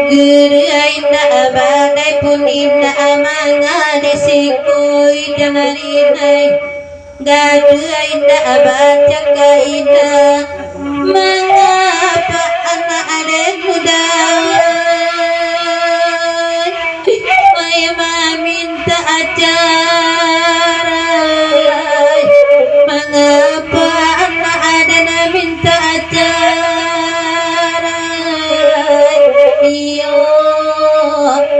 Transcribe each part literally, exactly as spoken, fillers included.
Guru indak badai pun indak manga di siko ijan ari nai. Gaduah indak bacakak indak. Mangapa anak den muda, ai, mamintak ajaran? Mangapa anak den mintak ajaran? Iyo,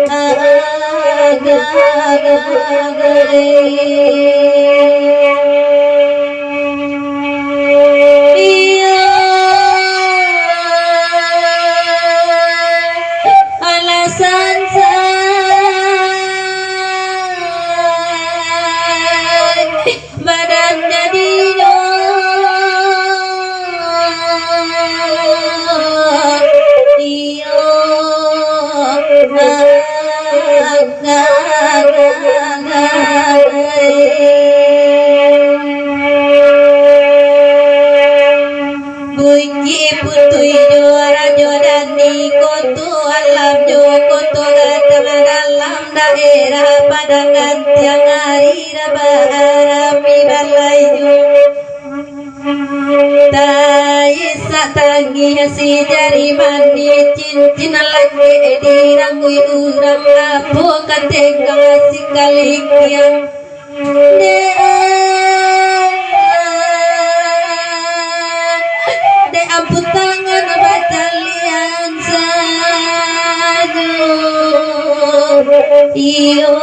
agak-agak. Iyo, alasan sajo badan jadinyo. Iyo, Bukik Putuih jo Rajo Dani, Koto Alam jo Koto Gadang, dalam daerah Padang Gantiang, ari rabah arami balai jo. Taisak tangih si jari manih, cincin lakek di rangkuik urang, apo ka tenggang si kalikiang. Dek, dek ampu tangan bacalian sajo. Iyo,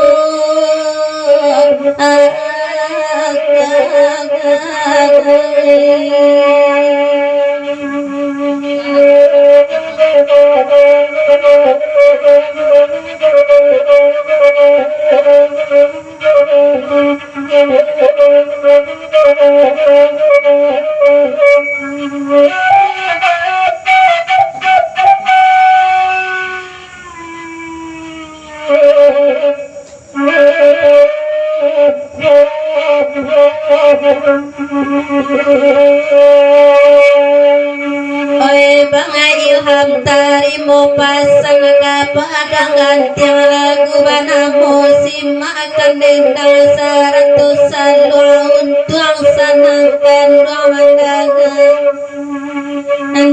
Oi Bang Ilham, tarimo pasan ka Padang Gantiang, lagu banamo Simak Kandendang sarato saluang untuang, sanang kanduang mandanga.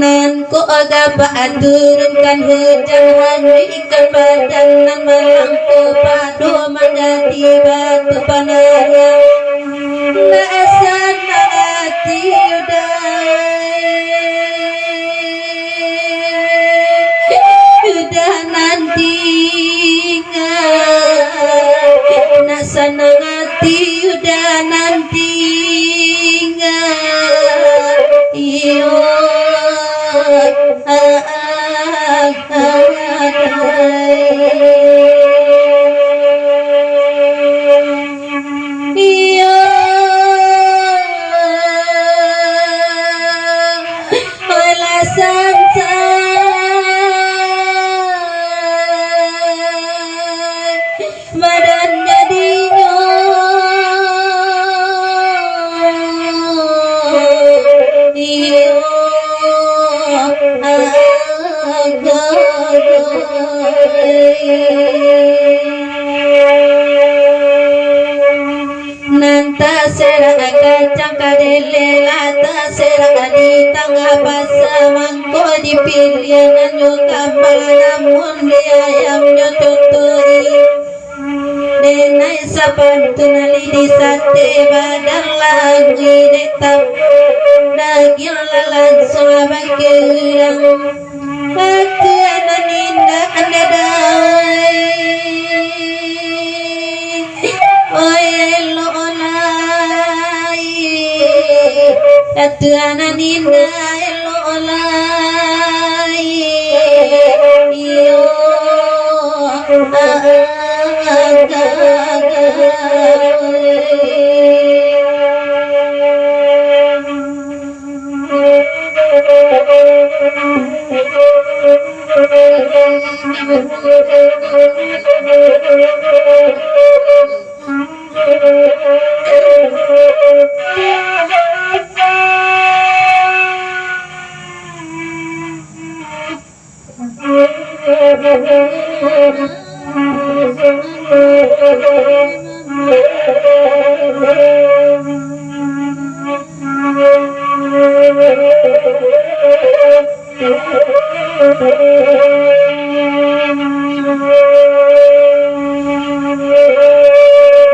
Nan kok gabak turunkan hujan, hanjuikkan badan nan malangko pado manjadi batu panariang. Nak sanang ati udah, udah nan tingga, nak sanang ati udah nan tingga. Iyo, ah, ah, ah, ah. Iyo, alasan sajo badan jadinyo. Iyo, agak. Nan taserak kacang kadelek, lah taserak di tangah pasa, mangko dipiliah nan nyo kambang, namun di ayam nyo coto-i. Denai sapantun lai di sate, badan lagu dek tamu, dagiang lah lansuang bakeh urang. Atua nan indak anda dai, oi elok lai. Atua nan indak elok lai,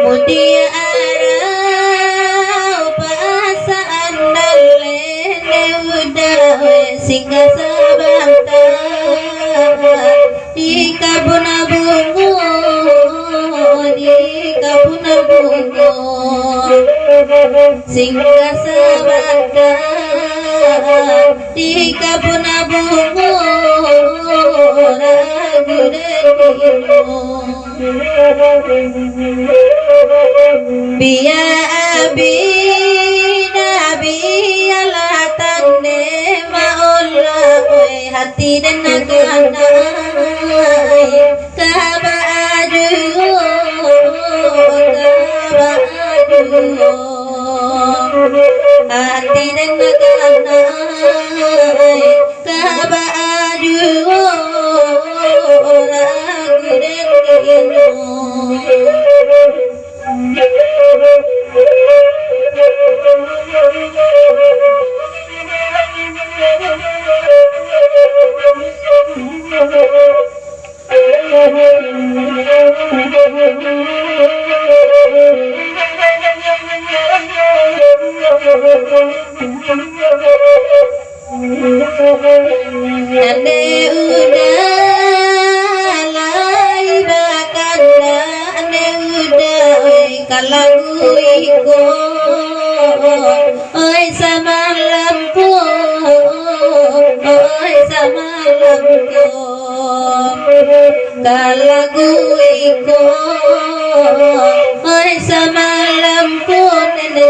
Mudiak arau pasaan daleh, udah we singgah sabanta di kabun bungo, di kabun bungo. Singgah sabanta di kabun bungo, ragu den di inyo. Bia abi, nah bialah tandeh maolah, oi, hati den nak kanai. Ka baa juo, ka baa juo, hati den kanai, ka baa juo, ragu den kino. Tandeh udah lai bakandak, tandeh udah, oi, ka lagu iko. Oi, samalam ko, oi, samalam ko, ka lagu iko. Oi, samalam ko, nene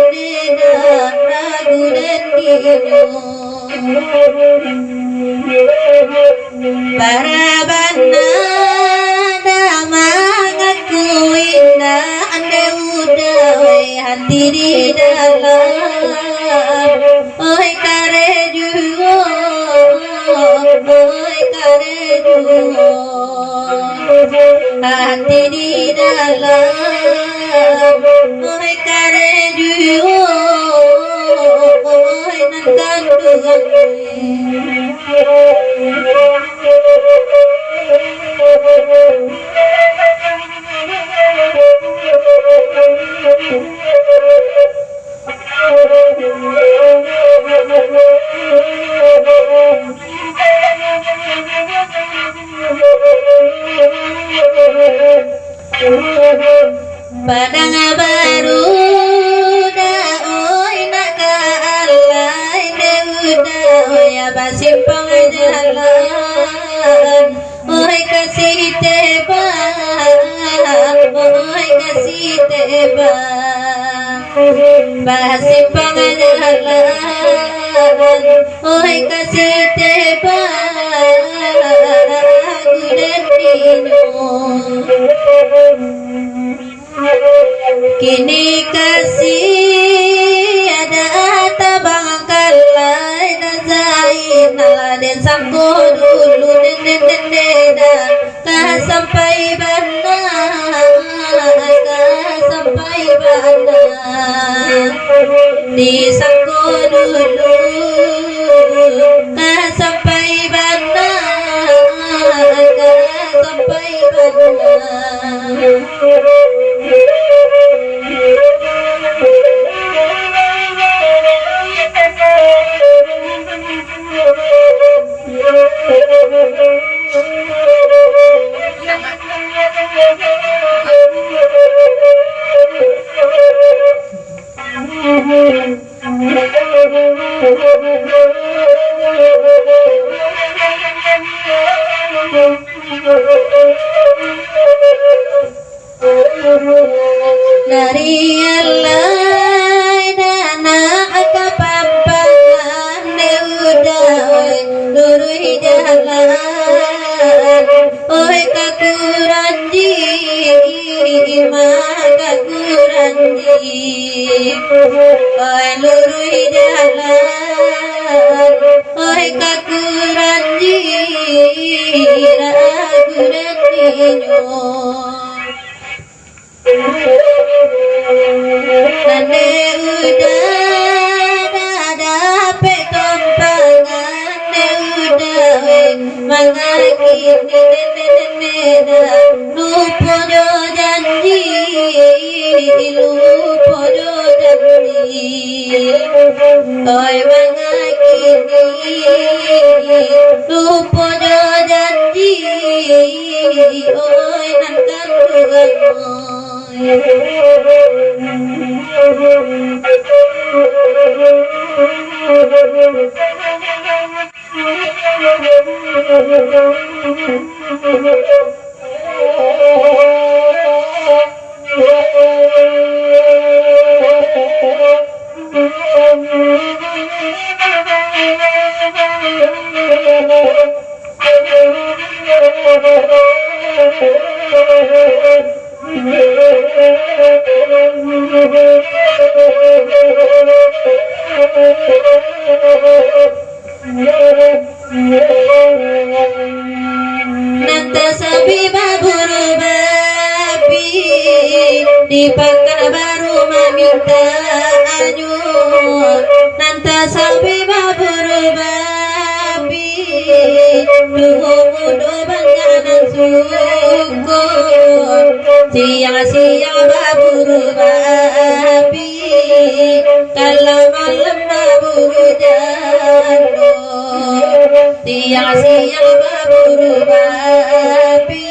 dah ragu den di inyo. Bara bana dah mangaku indak, andeh udah, oi, hati di dalam. Oi, kareh juo, oi, kareh juo, hati di dalam. Oi, kareh juo, oi, nan kanduang. Padang baru dah, oi, nak ka alai, deh udah, oi, ya, basimpang jalan. Oi, ka Sitebang, oi, ka Sitebang, basimpang jalan. Oi, ka Sitebang, gudang dino. Kini kasi ada tabangkalai, dah Zainal, den sangko dulu, den, den, den, den, dah ka sampai bana, ka sampai bana. Disangko dulu, ka sampai bana, ka sampai bana. Dari alai danak ka Pampangan, deh udah, oi, luruih jalan. Oi, Oi luruih jalan, oi kakuranji, ragu datinyo. Nan dek uda dapek tumpangan, dek uda weh mangakini nenek-nenek dah. Lupo jo janji, lupo jo janji. Oi mangakini, lupo jo janji. Oi nan kanduang. Nan tasabi baburu babi, di Pakanbaru maminta anyo. Nan tasabi baburu babi, tuo mudo banyak nan suko. Siang-siang baburu babi, kalau malam baburu jando. Siang-siang baburu babi,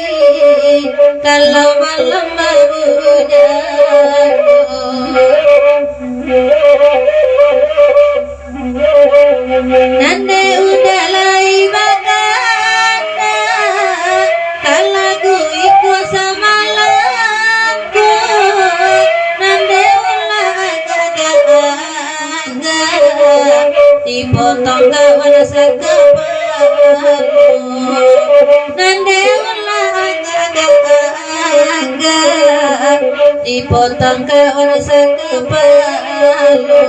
kalau malam baburu jando. Nan dek uda lai baganda, kalagu iko samalam ko. Nan dek uda lai baganda, dipotong kawan sakapalo. Nan dek uda lai baganda, dipotong kawan sakapalo.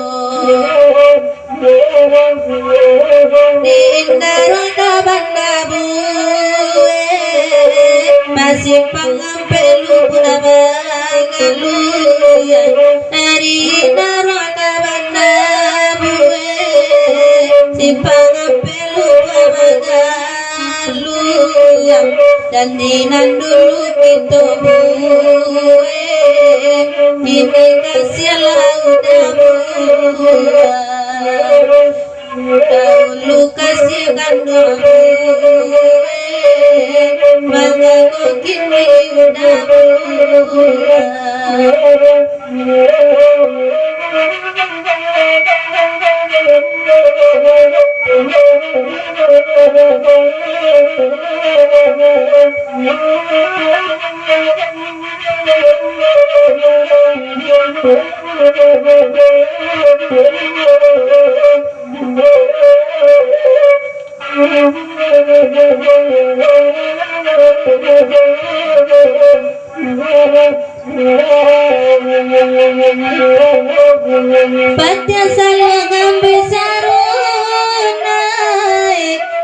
Di Indaroda Banda Bue, masimpang ampek Lubuak Mangaluang. Di Indaroda Banda Bue, simpang ampek Lubuak Mangaluang. Luang, janji nan dulu kito buek, kini kasiah lah uda buek. Dahulu kasiah kanduang buek, mangko kini uda buek. Padiah saluang ambek sarunai,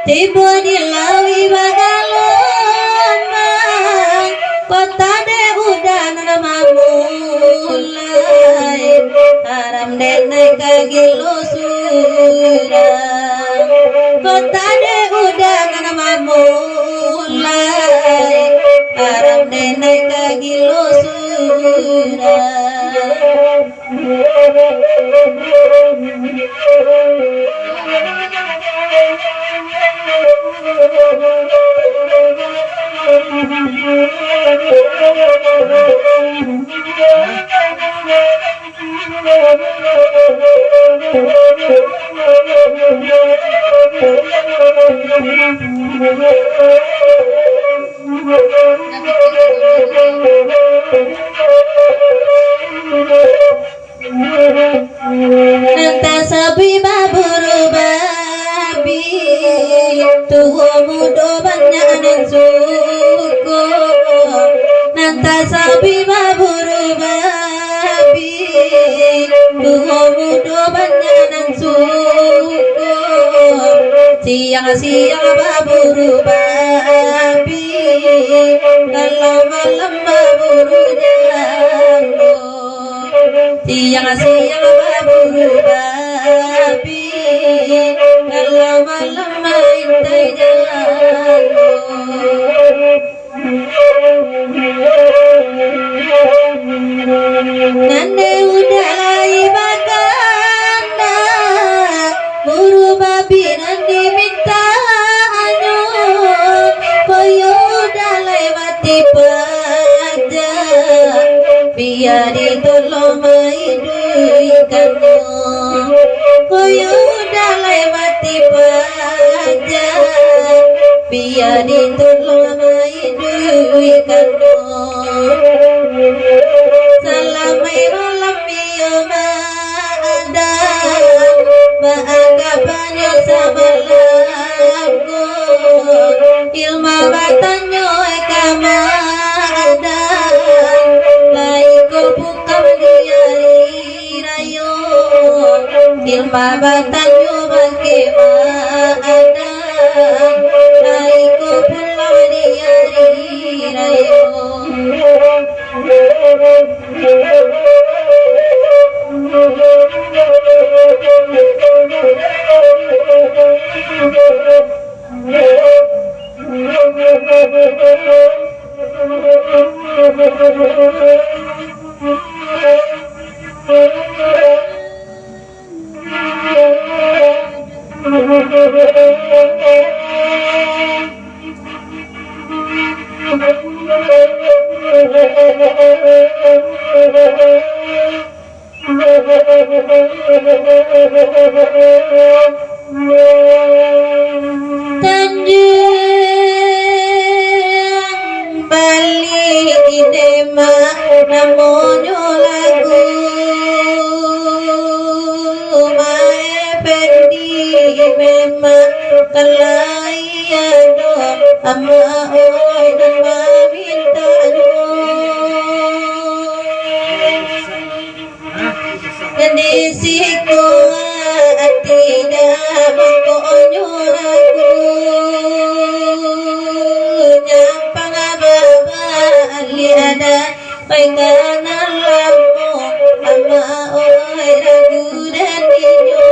tibo di lauik bagalombang. Kota dek uda nan mamulai, haram dek naik ka gilo surang. Kota dek uda nan mamulai, haram dek naik ka gilo surang. Nan tasabi baburu babi, tuo mudo banyak nan suko. Nan tasabi baburu babi, Siang-siang baburu babi, kalau malam baburu jando. Siang-siang baburu babi, kalau malam maintai jando. Nan dek udah lai bakana, buru babi nan dimintanyo, koyo udah lai mati paja, bia ditolong maiduikannyo. Koyo udah lai mati paja, bia ditolong maiduikannyo. Salamaik malam iyo maadang, maanggapannyo samalam ko. Ilma batanyo ka maadang, lai ko bukam di ari rayo. Ilma batanyo bakeh maadang, lai ko pulang di ari rayo. Tanjuang Baleh Demak namonyo lagu, Mak Effendi memang kan lai ado, Amak oi, nan mamintanyo. Di siko ati dah mangkonyo ragu, nyampang babaliak dah pai ka nan lamo, Amak oi, ragu dan inyo.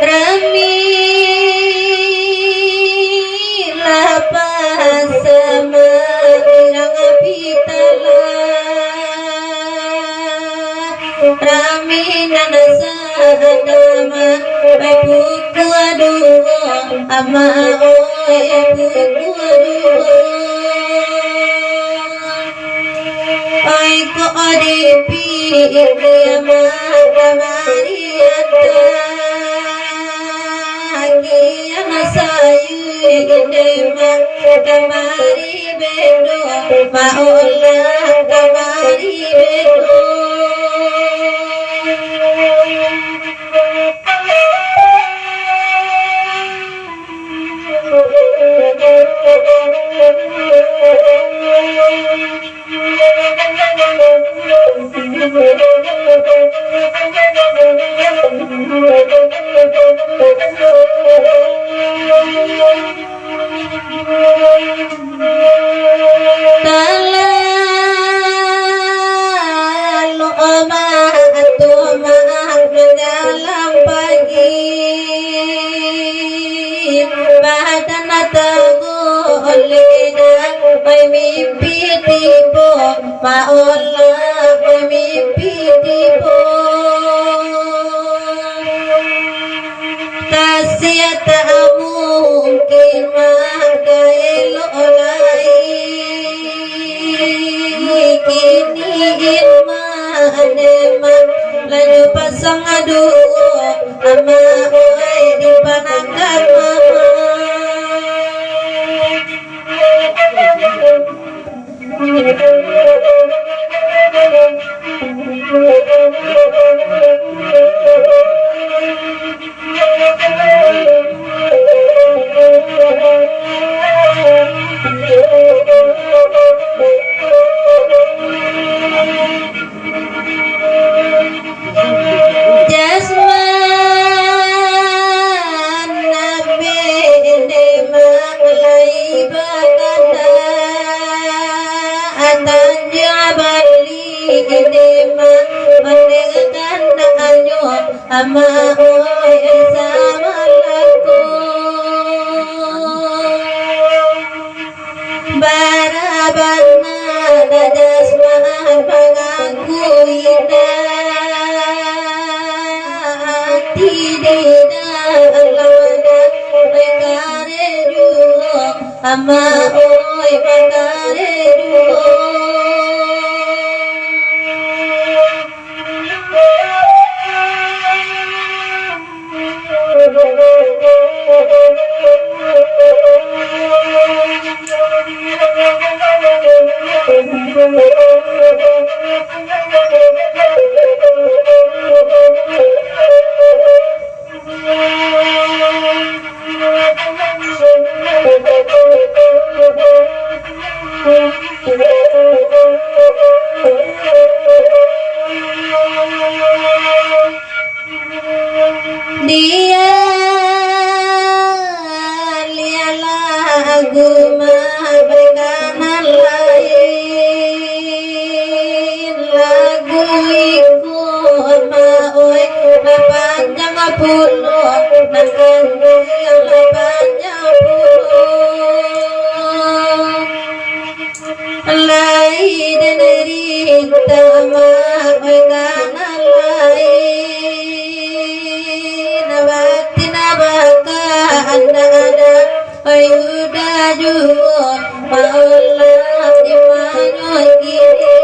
Rami lapah sama irang api talah, rami nan sadama, ai pukua duo, Amak oi, ai pukua duo. Ai ko dipi kiamat kamari anta, kiamat sayui demak kamari bedo, maolah kamari bedo. Talalu omak tu mak manjalang pagi, badan taguh oleh dah, pai mimpi tibo, maolah pai mimpi tibo. Kasiah tak mungkin maka elok lai. Kini ilmu demak, lanjut pasang duo, Amak oi, dipanakan mama. Amak oi, samalako. Bara bana dadas mah mangaku indak, ati di dalam dada kareh juo. Amak oi, makareh juo. Dialialah lagu mah bakanan lain, lagu iko mah oi, lah panjang pulo, nan kanduang lah panjang pulo. Lai den rintah mah oi kana lain, batin bakaandak-andak oi udah juo, maolah di mano kini.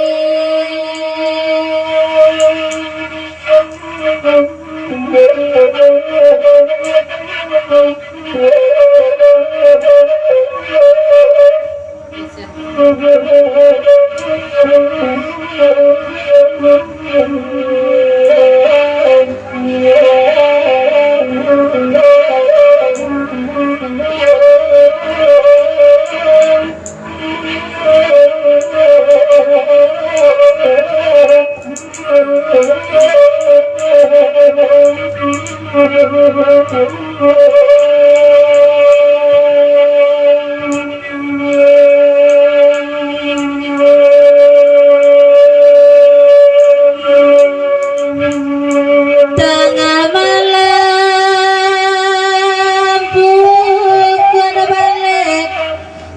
Tangah malam, pukua baleh,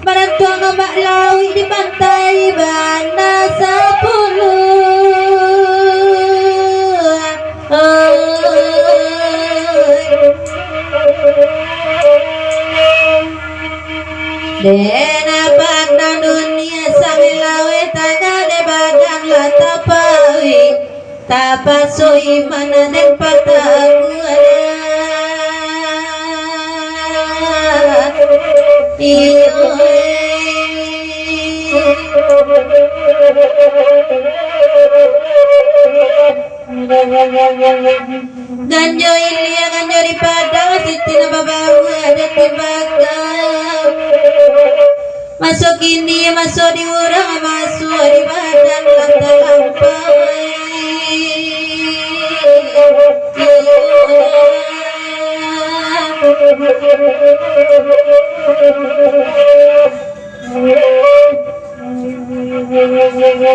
manantuang ombak lauik di pantai Banda Sapuluah. Dek nan pandang dunia, samilaweh tagak dek badan lah tapauik. Tapaso iman den pataguah. Iyo, eh. Ganjo ilia, ganjo di padang, siti nan babaruak ado timbakau. Maso kini, maso di urang, maso di badan lah talampau.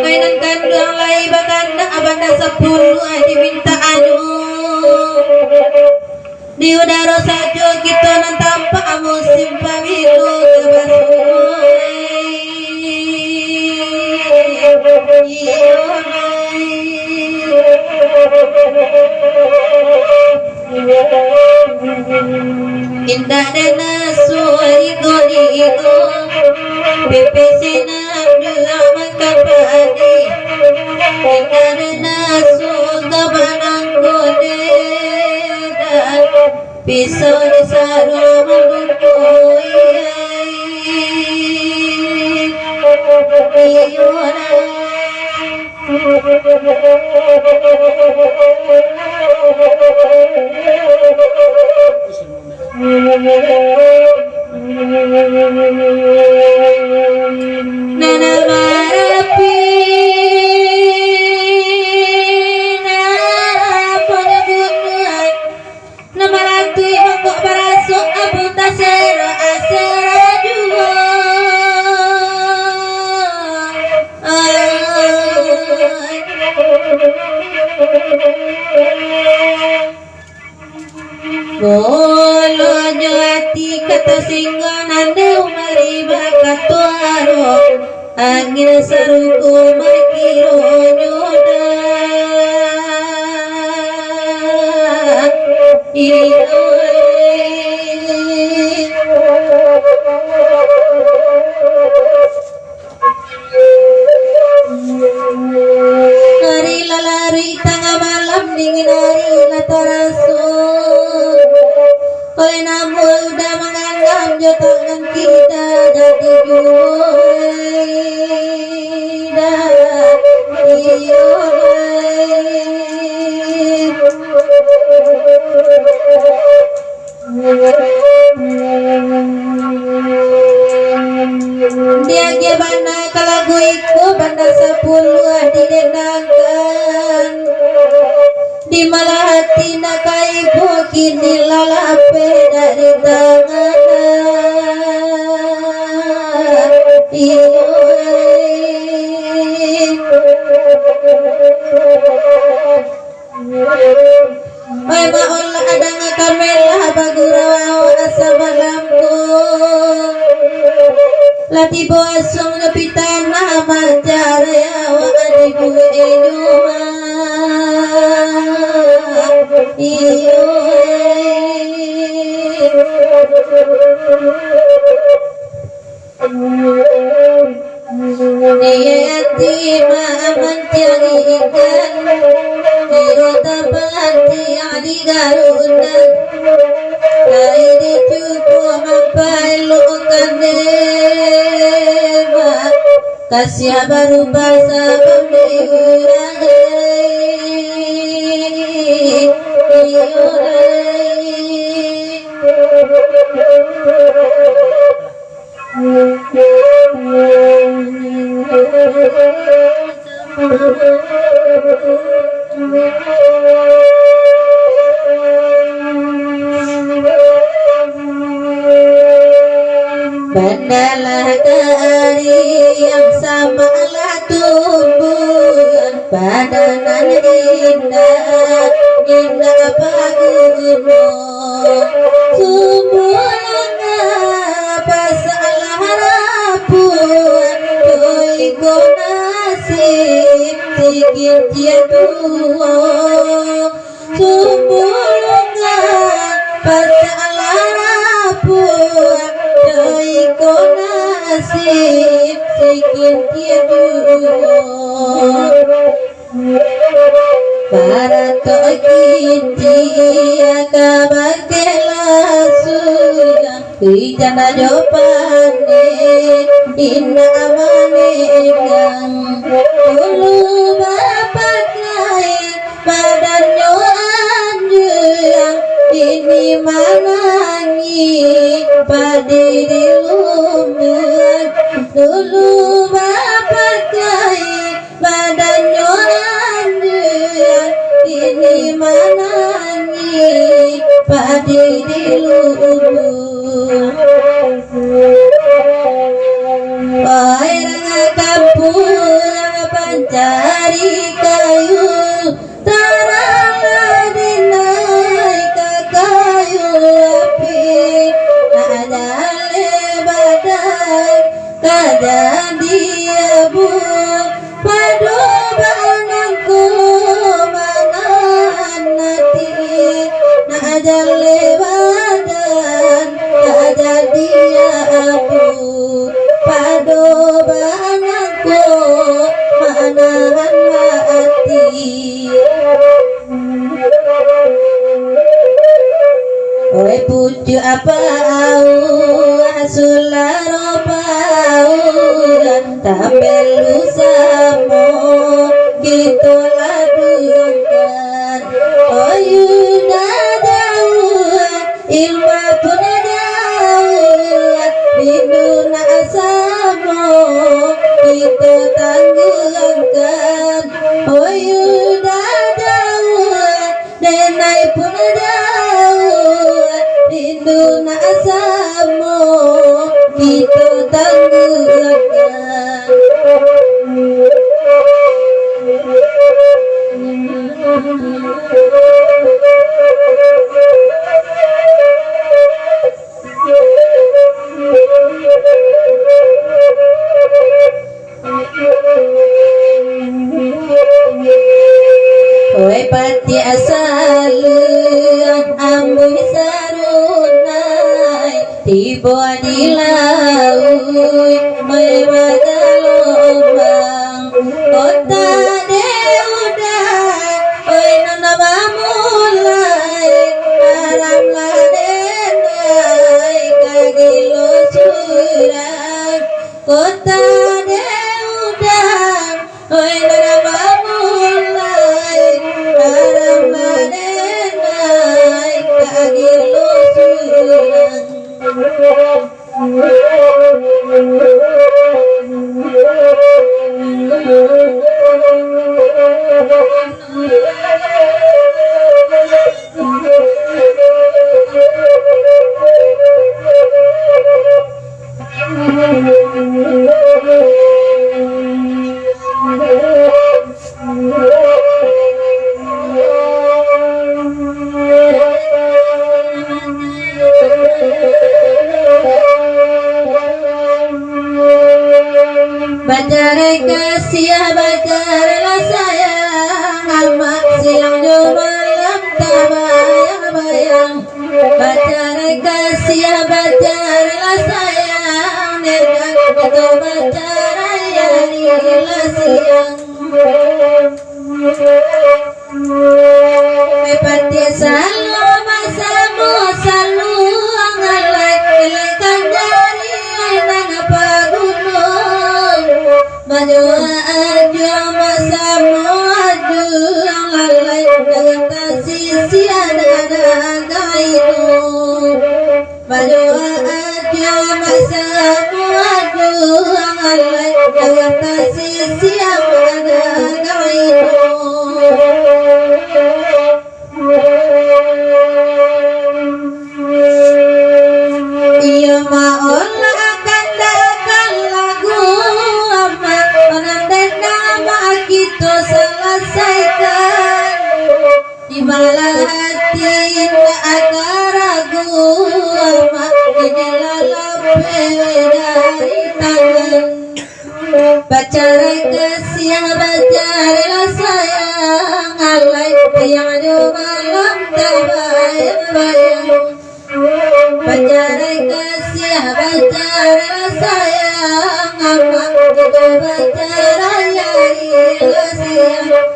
Kainan kanduang lai bakanak, Banda Sapuluah diminta anu. Di udaro sajo kito nan tampak, musim pamilu ka basuo. Iyo, indak den asuah igo-igo, pepeh sinan duo mangkan padi. Indak den asuah ka banang kodedan, pisau di saruang mambuko, iyo, iyo lah. Nan marapi, nan punyo bunuah, nan maratuih mangkok barasuk, abu tasero asero juo. Bolonyo ati ka tasingguang, nan dek Umar iba kato aro, angin saruko makironyo dah. Iyo. Ari lah laruik tangah malam, dingin ari lah taraso. Oi, namuah udah mangganggam jo tangan kito, jadi juo dah. Iyo. Diagiah bana ka lagu iko, bana sapuluah didendangkan. Di malah ati nak ka ibo, kini lah lapeh dari tangan. Iyo. Oi, maolah danga kami lah bagurau awak samalam ko. Lah tibo asuang jo pitanah mancari awak di buek inyo. Iyo. Niati mah mancari ikan, kiro tapalanti di garunan. Lai dicubo mampaelokkan dek mah, kasiah barubah sabab diurangi. Iyo lai. Bandalah kariang, samaklah tumbuah, badan nan indak, indak baguno. Sumbuah pasalah rapuan, tu iko nasib sikin ciek tuo. Sumbuah pasalah rapuan, tu iko nasib sikin ciek tuo. Baratok kini ka bakeh lasuang, ijan jo paneh indak manenggang. Dulu bapakai badannyo anjuang, kini manangih padi di lumbuang. Dulu bapakai badannyo anjuang, kini manangih padi di lumbuang. Oi, urang kampuang pancari kayu, tarang lah dinaik ka kayu api, nak jaleh badan ka jadi abu. Pado bana ko manahan ati, nak jaleh badan ka jadi abu. Pado bana ko manahan ati. Oi, pucuak pauah, sularo pauah, tampelu samo kito laduangkan. Oi, udah jauah, ilmu pun jauah, rindu nak samo kito tangguangkan. Oi, udah jauah, denai pun jauah, rindu nak samo kito tangguangkan. Aluang ambuih sarunai, tibo di lauik, oi, bagalombang. Kota dek udan, oi, nan bamulai, alam lah denai, ka gilo surang. Kota dek udan, oi, nan bamulai, alam lah denai, ka gilo surang. Bacarai kasiah, bacarailah sayang, amak siang jo malam tabayang-bayang. Bacarai kasiah, bacarailah sayang, dendang kito bacarai ari lah siang. Mepatih salo basamo saluang alai, elehkan jari nan paguno. Bajuang ajuang basamo ajuang lalai, jangan tasisia dada gaino. Bajuang ajuang basamo ajuang alai, jangan tasisia dada gaino. Iyo maolah kandakan lagu, amak panandai nama kito salasaikan. Di bala hati indak ado ragu, amak inilah lapeh dari tangan. Bacarai kasiah, bacarailah sayang, alai siang jo malam tabayang-bayang. Bacarai kasiah, bacarailah sayang, amak kito bacarai ari lah siang.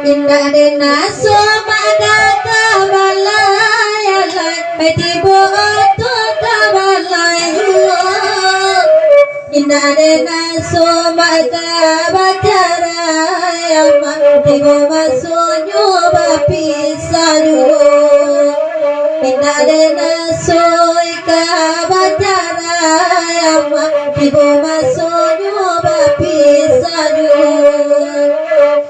Indak den aso mada ka balai alai, pai tibo oto ka balai juo. Indak den aso mada bacarai, amak tibo masonyo bapisah juo. Indak den aso ka bacarai, amak tibo masonyo bapisah juo.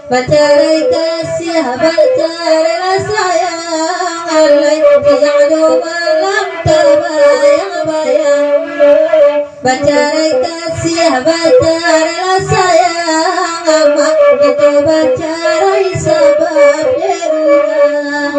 Bacarai kasiah, bacarailah sayang, alai siang jo malam tabayang-bayang. Bacarai kasiah, bacarailah sayang, amak kito bacarai sabab dek urang.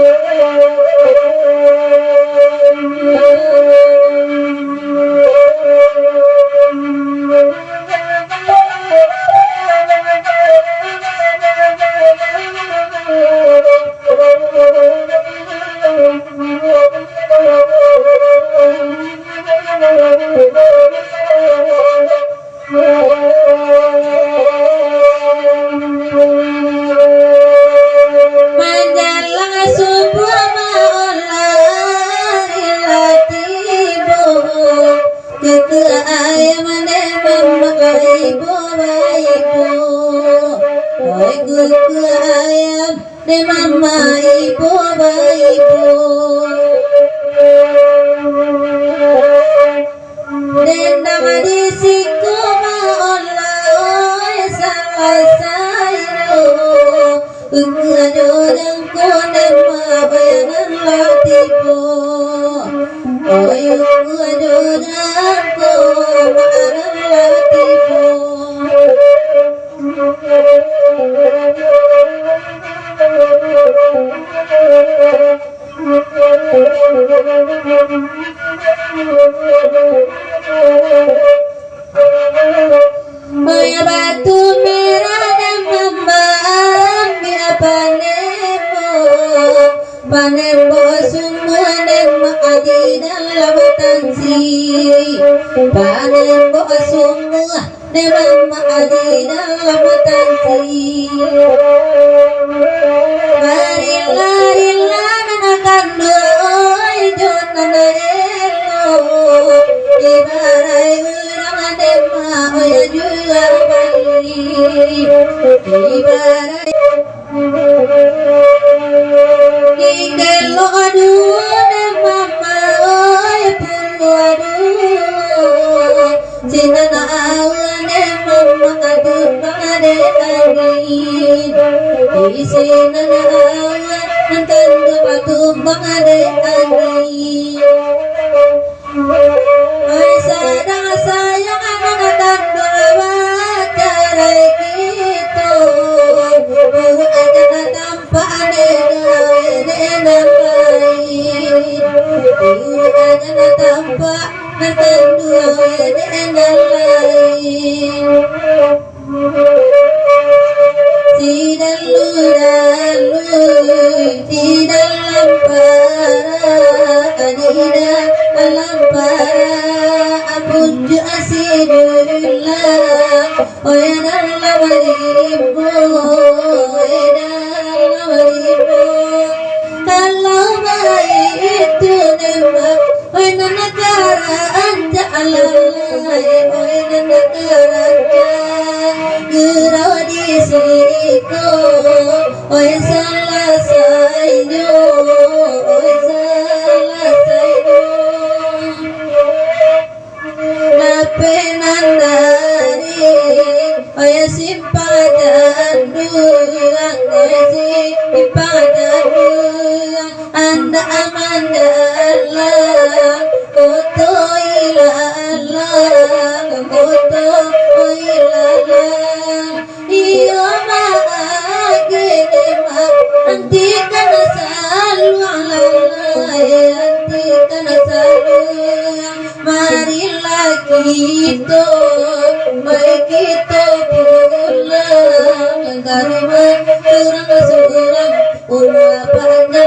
Manjalang subuah maolah lah tibo. Kukua ayam dek mama ibo baibo. Oi kukua ayam dek mama ibo baibo. Dendang di siko maolah, oi, salasai lo. Ungku ajo dangko dema bayanan lah tibo. Oyo ado dangko marang latifu. Maya batu merah dan mambambiak panembo, panembo sungguah nembo adi dalam tansi, panembo sungguah nembo adi dalam tansi. Marilah, rilah nan kanduang jo nan elok, ibarat urang demak oya jual bali, ibarat. Di kelok duo nan mamaoi puluah duo, sinan awan nan mamatumbang dek angin. Di sinan awan nan tando patumbang dek angin. Oi, sadang sayang anak kanduang batarai kito, buruak aja nan tampak dek nan lain, buruak aja nan tampak nan kanduang dek nan lain. Sidalu-dalu di dalam parak, di dalam parak, pucuak sidulah, oi dalam limbo, oi dalam limbo. Kalau baitu nembak, oi nan ka rancak lalai, oi nan ka rancak gurau di siko, oi salasai nyo, oi salasai nyo. Lapeh nan dari, oi simpang tanduang, oi simpang tanduang. Andak mandalang, koto ilalang, koto ilalang. Iyo maagi demak, antikan saluang lalai, antikan saluang. Marilah kito, mari kito pulang ka rumah surang-surang. Ulu apa anda